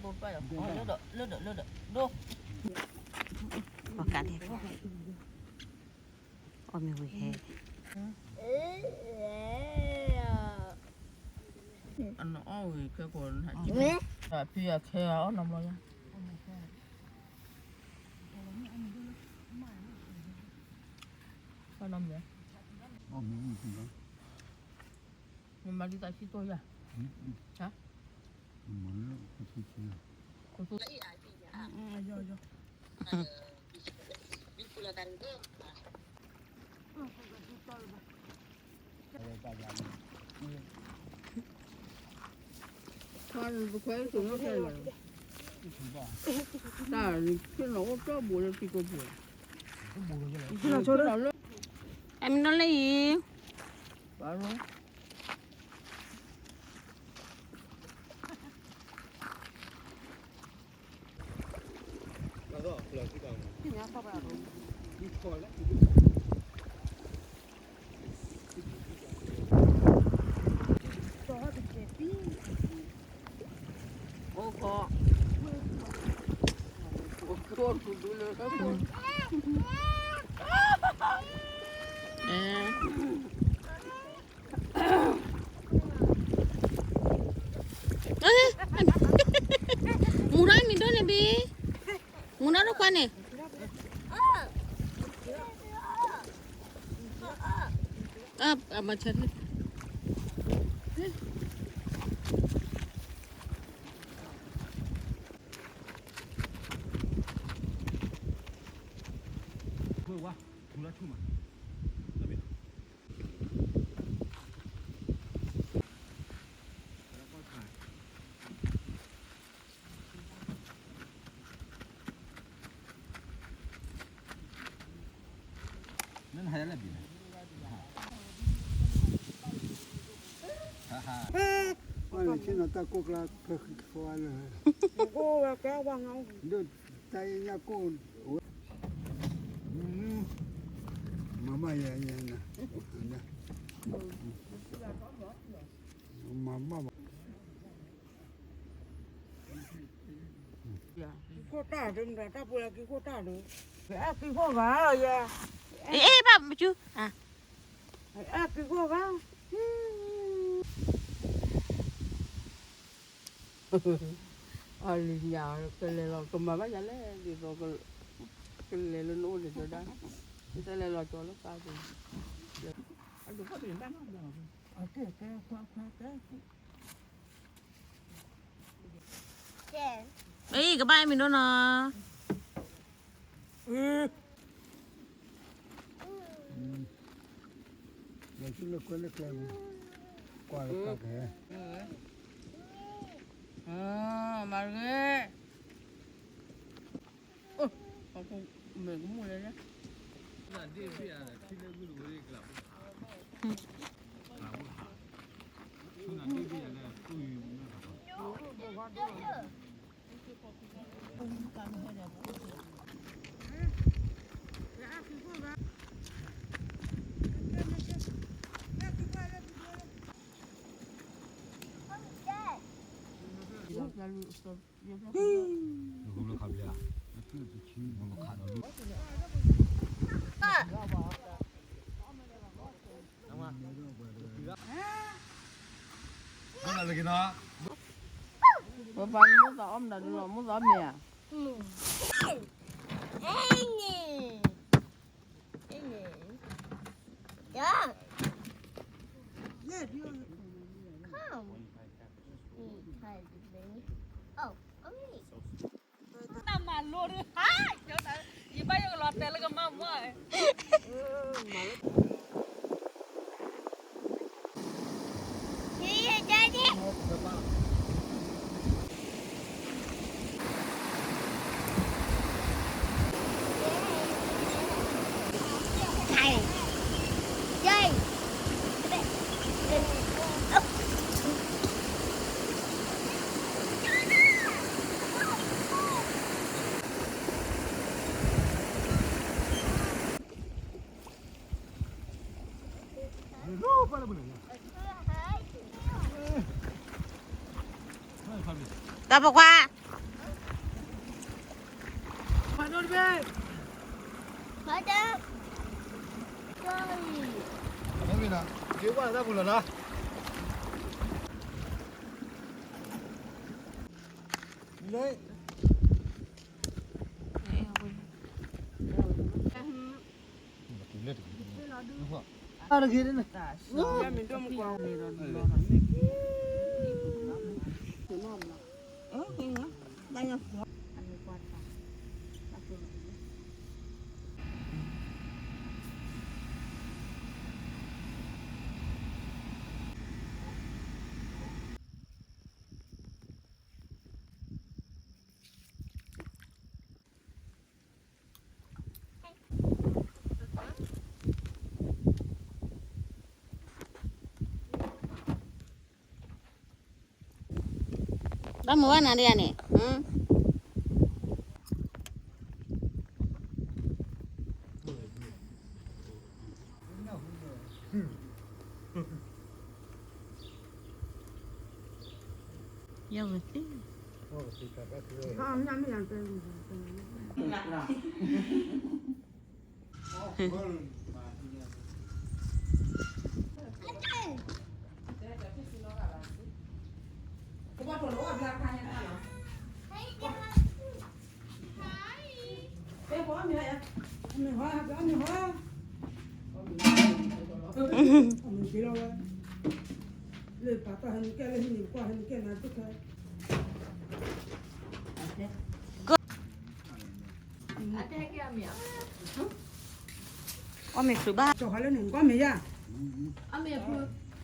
လၢဒီး လၢဒီး လၢဒီး ဒိၣ်, ပကးလဲၣ်, အီၣ်မ့ၢ်ဝံၤဟဲ, အနအီၣ်ဝံၤခဲကိာ်နဟးက့ၤ, ဖံအခဲအီၣ်နီတဘျီညါ, အီၣ်နီတဘျီ, မၤလံသးဆံတိၢ်ယၤ, ဟါ, က အမ့ၢ်နီၢ်လၢအံၤ, မူထီၣ်မံၤဒိၣ်န့ၣ်ဘံ, မူထီၣ်ဒိၣ်ခွါန့ၣ်, အမဆါ, ဆ့ၣ်နီၤတၢ်ကိၢ်ကျါဖဲဃံဖီလၢ, ဒိၣ်တၢ်အ့ၣ်ညၣ်ကိၢ်, မၤမၢ်ယဲ, မၤမၢ်ဘၣ်. ကံၢ်ခိၣ်တၢ်ဒုး မတၤတၢ်ပှဲၤလၢကံၢ်ခိၣ်တၢ်ဒုး, အဲၣ်ကံၢ်ခိၣ်ဂၤယဲ, အဲၣ်ဘၣ်မကၠူ, အဲၣ်ကံၢ်ခိၣ်ဂၤ, အလံၤညါ ကလဲၤလီၤ ကမၤဘၣ်ယၤလဲၣ် ဒ်သိး ကလဲၤလၢနအိၣ်န့ၣ်တဲဒၣ်, တလဲၤလီၤကၠီလၢကါန့ၣ်, အကဲကဲခွါခွါကဲ အံၤ ကဘၣ်အမံၤဒိၣ်နီၤ, လၢဆူလၢကွဲလၢကျဲ, ကွၢ်လၢကါကဟဲ, မၤရဂ့ၤ, မဲာ်ကမူၣ်လဲၣ်, ပပၢ် မိၣ်သးအီၣ်မနုၤဒုလီၤ မိၣ်သးအီၣ်မ့ၢ်ဧါ, အဲန့ၣ်, အဲန့ၣ်, တၢ်မၤလိဒုး ဟါ, ယဘၣ်ယကလီၤတဲာ်လၢကမၣ်မီၢ် တၢ်ပိာ်ခွါ, မ့ၢ်နီၤ က့ၤဝဲလၢတၢ်ပူၤလီၤနီၤ. တဂ့ၤန့ၣ် ဘၣ်မုာ်ဘၣ်နၤဒ်ယၤန့ၣ်. ယဝဲသ့ၣ် အီၣ်မ့ၤဆူၣ်ဘၣ်.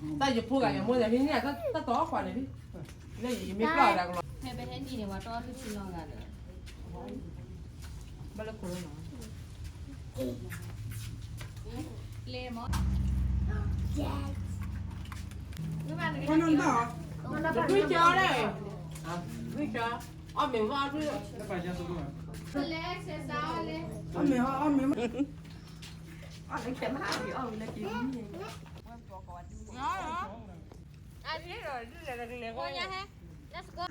တၢ်ယဖိဂၤယမိၢ်ယဟံးန့ၢ် တၢ်တီအီၣ်ခွါန့ၣ်လံ, လၢယမ့ၢ်ပျီၢ်ဒၣ်ကလီၤ, ဖဲပဟဲနံၤန့ၣ် ပှၤတီအီၣ်တဆံလီၤဂၤဒီး, ဘၣ်လၢခိၣ်လီၤနီၤ, လဲၤမီၤ, ဝံၣ်ကၠီလဲၣ်, ဝံၣ်ကၠီ, အီၣ်မ့ၤမီၤ, လဲၤဆဲးစးလဲၣ်, အီၣ်မ့ၤဟီ အီၣ်မ့ၤမီၤ, အီၣ်လၢခဲမဟါဘံ အီၣ်ဝံၤလၢက့ၤမံၤန့ၣ်, အန့ၣ်ဒီးဒုးလဲၤတကလဲၤဃီညါဟဲ, let's go.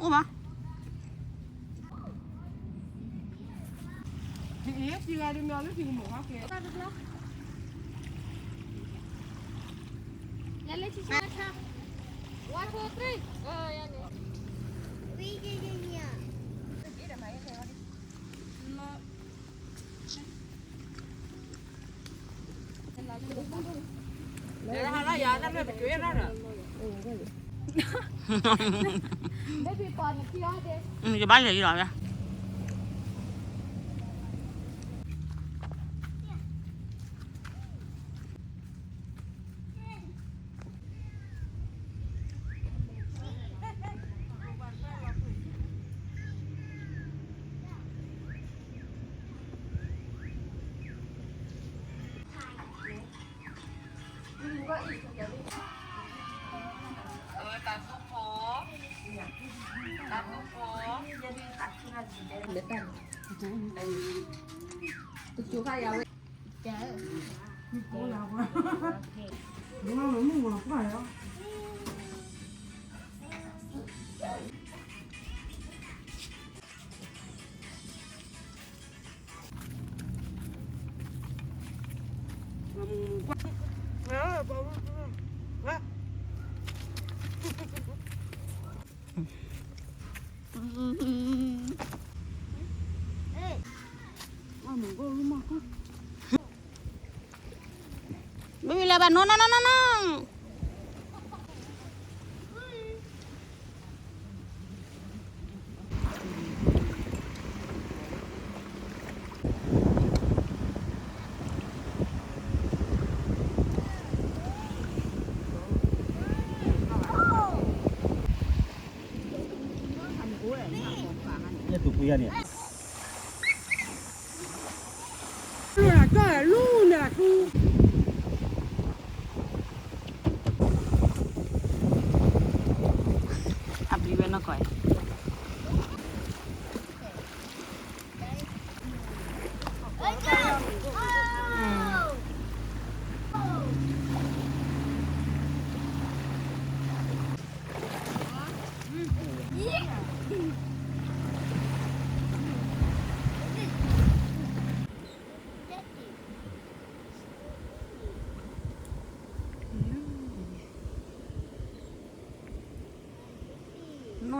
အိၣ်ဘၣ်. ယလဲၤဆံဆါခါ, one, two, three, ယၤန့ၣ်. ယဘၣ်လဲၤလီၤ. Baby, laba, no, no, no, no, no.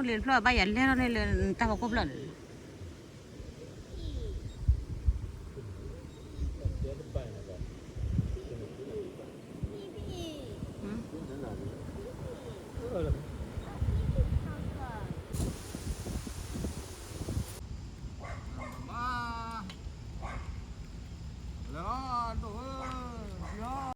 လံတဖျၢၣ်ဘၣ်ယၤလဲၢ်ထီၣ်န့ၣ်လၢတၢ်ဖီခိၣ်ဖျၢၣ်န့ၣ်, အ